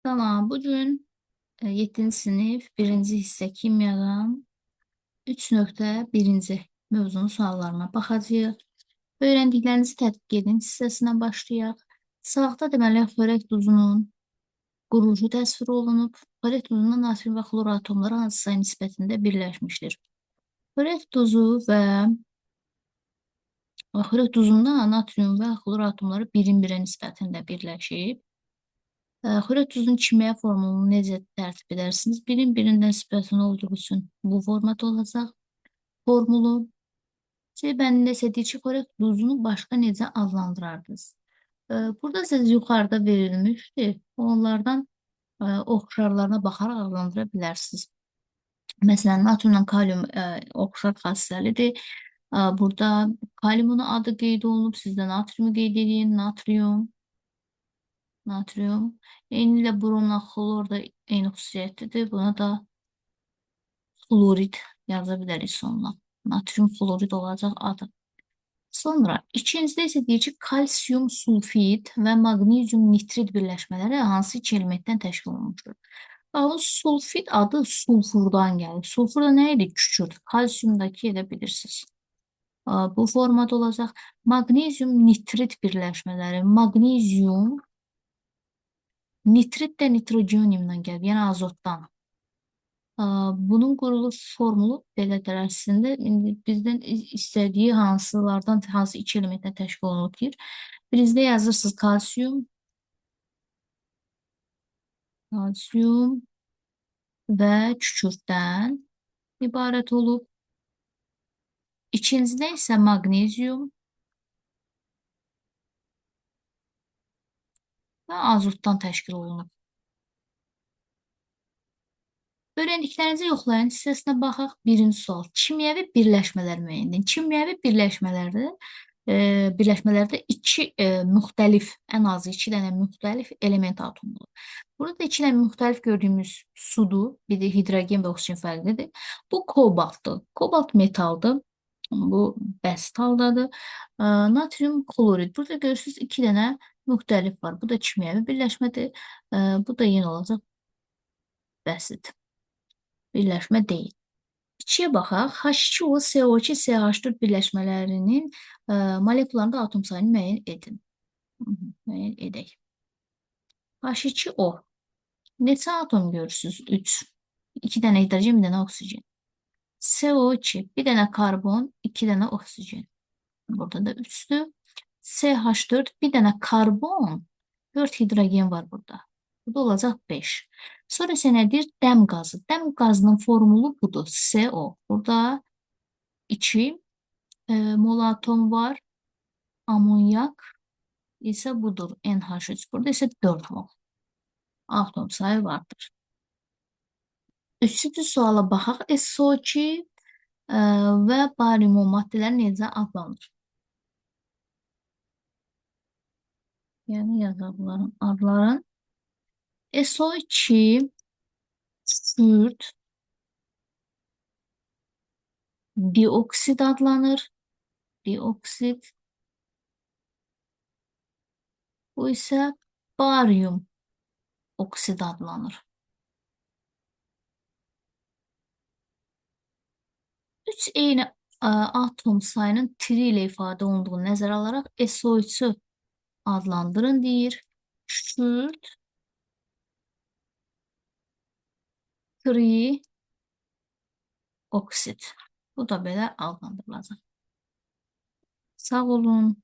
Salam, bugün 7-ci sinif 1-ci hissə kimyadan 3.1-ci mövzunun suallarına baxacağıq. Öyrəndiklərinizi tətbiq edin hissəsinə başlayaq. Sağda deməli xörək duzunun quruluşu təsvir olunub. Xörək duzunda natrium və xlor atomları hansı say nisbətində birləşmişdir? Xörək duzu və xörək duzunda natrium və xlor atomları birin birə nisbətində birləşib. Xörək duzunun kimya formulunu necə tərtib edərsiniz? Birin birindən nisbətində olduğu üçün bu format olacaq. Formulu. C bəndində isə deyir ki, xörək duzunu başqa necə adlandırardınız? Burada siz yuxarıda verilmişdi. Onlardan oxşarlarına baxaraq adlandıra bilərsiniz. Məsələn, natriumla kalium oxşar xassəlidir. Burada kaliumun adı qeyd olunub. Siz də natriumu qeyd edin. Natrium. Natrium. Eynilə bromla xlor da eyni xüsusiyyətlidir. Buna da xlorid yaza bilərik sonuna. Natrium xlorid olacaq adı. Sonra ikincidə isə deyir ki, kalsium sulfid və maqnezium nitrid birləşmələri hansı iki elementdən təşkil olunmuşdur? Baxın, sulfid adı sulfurdan gəlir. Sulfur da nə idi? Kükürt. Kalsiumdakı elə bilirsiniz. Bu formada olacaq. Maqnezium nitrid birləşmələri. Maqnezium nitrid də nitrogeniumdan gəlib, yəni azotdan. Bunun quruluş formulu belədir əslində. İndi bizdən istədiyi hansılardan, hansı iki elementdən təşkil olunub deyir. Birincisində yazırsınız kalsium, kalsium və kükürddən ibarət olub. İkincidə isə maqnezium və azotdan təşkil olunub. Öyrəndiklərinizi yoxlayın hissəsinə baxaq. Birinci sual. Kimyəvi birləşmələr müəyyən edin. Kimyəvi birləşmələrdə iki müxtəlif, ən azı iki dənə müxtəlif element atomu olur. Burada iki dənə müxtəlif gördüyümüz sudur. Bir də hidrogen və oksigen fərqlidir. Bu kobaltdır. Kobalt metaldır. Bu bəsit haldadır. Natrium klorid. Burada görürsünüz iki dənə müxtəlif var. Bu da kimyəvi birləşmədir. Bu da yenə olacaq bəsit. Birləşmə deyil. İkiyə baxaq. H2O, CO2, CH4 birləşmələrinin molekullarında atom sayını müəyyən edin. Müəyyən edək. H2O. Neçə atom görürsünüz? 3. 2 dənə hidrogen, bir dənə oksigen. CO2, bir dənə karbon, 2 dənə oksigen. Burada da 3-dür. CH4, bir dənə karbon, 4 hidrogen var burada. Bu da olacaq 5. Sonra isə nə deyir? Dəm qazı. Dəm qazının formulu budur. CO. Burada 2 mol atom var. Amonyak isə budur. NH3. Burada isə 4 mol atom sayı vardır. Üçüncü suala baxaq. SO2 və barium maddələr necə adlanır? Yəni yazaq bunların adlarını. SO2 kükürt dioksid adlanır. Dioksid. Bu isə barium oksid adlanır. Üç eyni atom sayının tri ilə ifadə olunduğunu nəzərə alaraq SO3-ü adlandırın deyir. Kükürt tri oksid. Bu da belə adlandırılacaq. Sağ olun.